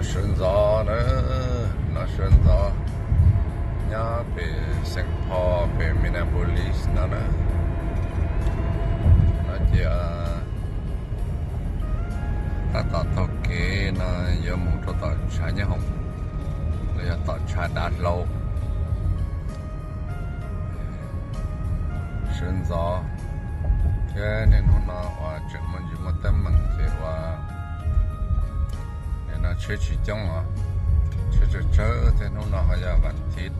Sawv ntxov na, no sawv ntxov nyob pem Saint Paul pem Minneapolis no na. No ces tab tom taug kev no yuav mus rau tom tshav nyob hoom los yog tom tshav dav hlau. Sawv ntxov thiab niaj hnub no uas tseem muaj ntsis muaj teeb meem ces uas nim no tsheb tsis coob os, tsheb tsawg tsawg thiab hnub no ho yog vas thiv,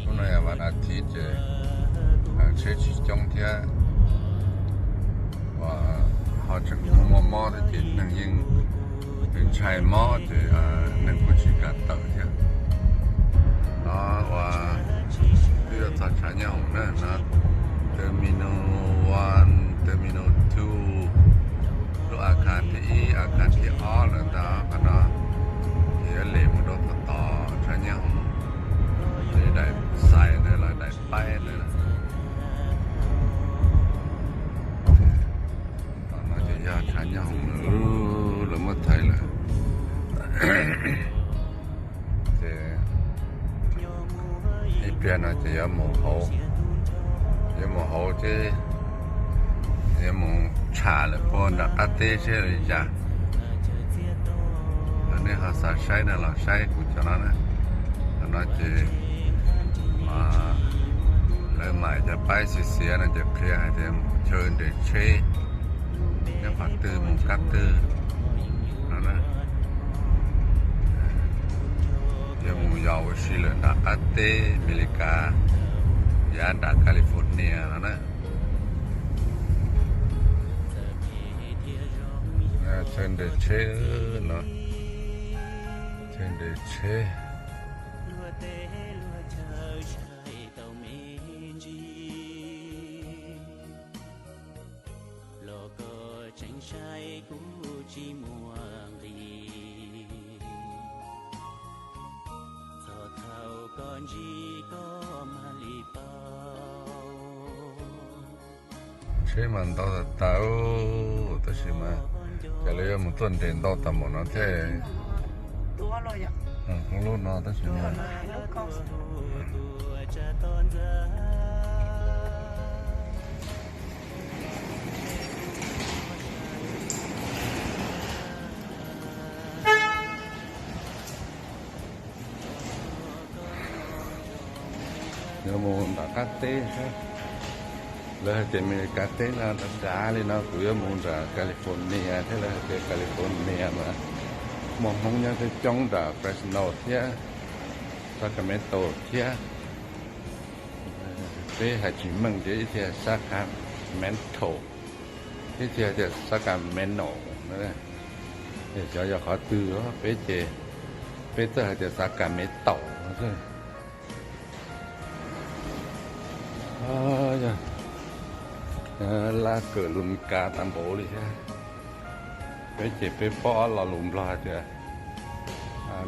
hnub no yog vas as thiv ces tsheb tsis coob thiab uas ho tseem muaj mob thiab ces neeg yeej ntshai mob ces neeg kuj tsis kam tawm thiab. No uas twb yuav txog tshav nyob hoom na no, terminal one, terminal two, lub a khas thib ib, a khas thib ob lawm ntag qhov no. Ces yuav les mus rau tom tom tshav nyob hoom, ces daim xais ntawd los daim paib ntawd. Tom no ces yog tshav nyob hoom lawm, lawv muab thaiv lawm. Ces ib pliag no ces yuav mus hauv, yuav mus hauv ces yuav mus tsham lawm puag nram qab teb seb li cas. Yog nej ho xav saib no los saib kuv cov no na. Qhov no ces lawv mam cov paib xiav xiav no ces qhia hais tias mus chaw nres tsheb nyob qhov twg mus kab twg no na. Yog mus yos ua si lawm nram qab teb Amelikas, yav nram California no na. Chaw nres tsheb no, chaw nres tsheb. Tsheb mas ntau tas tas, tab sis mas cas lawv yuav mus tuaj nres ntau tas npaum no thiab. Lub no tab sis yuav mus nram qab teb thiab. Lawv hais tias Amelikas teb no dav dav li no, kuv yuav mus nram California thiab, lawv hais tias California mas muaj Hmoob nyob coob coob nram Fresno thiab Sacramento thiab. Peb hais tsis meej ces ib txhia Sacramento, ib txhia tias Sacramento. Xyov yog qhov twg, peb ces peb txawj hais tias Sacramento xwb. Laj kawm lus Meskas tag npaum li thiab. Peb ces peb paub ob lo lus Nplog hais tias,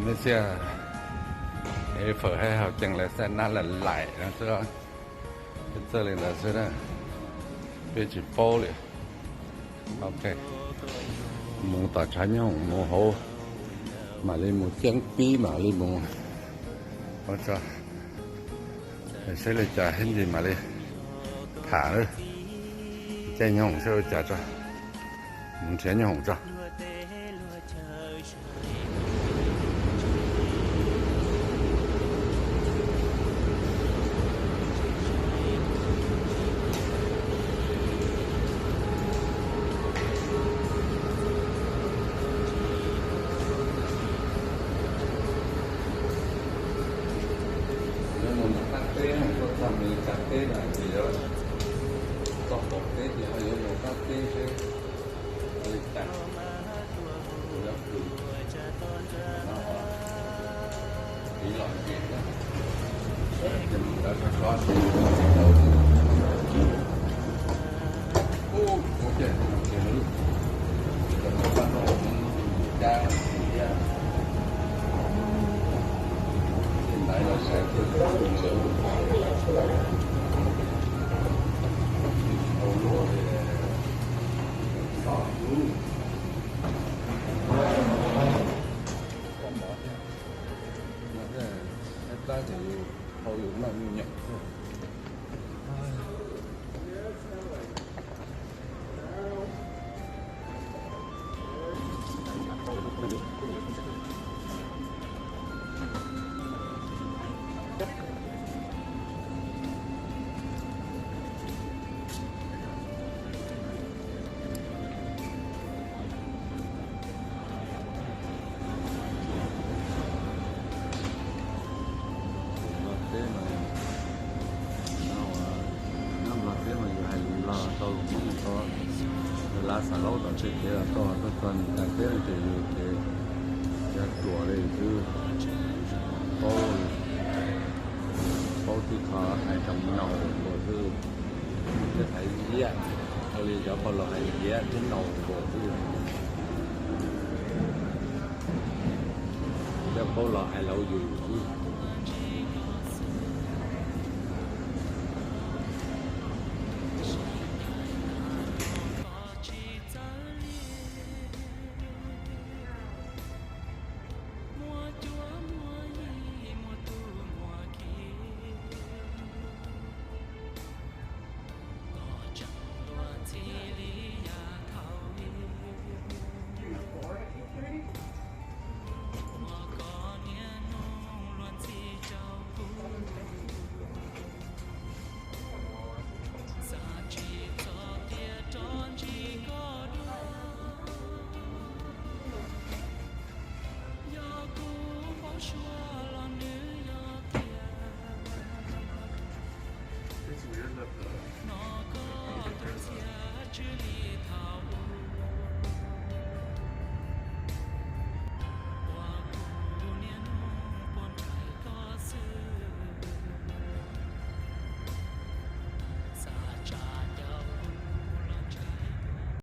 nej xiaj fawm hais hauv ceev lawv xaj nab lais lais no xwb. Peb txawj li ntawd xwb na, peb tsis paub li. Ok, mus tom tshav nyob hoom mus hauv, mam li mus ceeb pib mam li mus ua tso. Saib li cas thiab ces mam li tham. Caij nyob hoom saib ua cas tso, mus nrhiav nyob hoom tso. Yuav mus nram qab teb, tuaj txog Meskas teb no ces yuav txog qaum teb ces ho yuav mus qab teb seb ua li cas. Kuv yuav khwv no, tiv los ntsis thiab, ces mus lawv rov qab tau. Ub, ua ciaj ces lawv cov pab no cab thiab, ces ntaiv los sawv thiab. Nplog teb mas yus hais lus Nplog tau, lus Hmoob tau, lawv xav laub tom tej kev los tau, tuaj txog nws tag teb ces yus ces yuav ruam li xwb, paub, paub tib qho hais rau nraum nkaus xwb, thiab hais iab, ua li cov pog laus hais iab thiab nraum nkaus xwb, thiab paub los hais lawv yus xwb.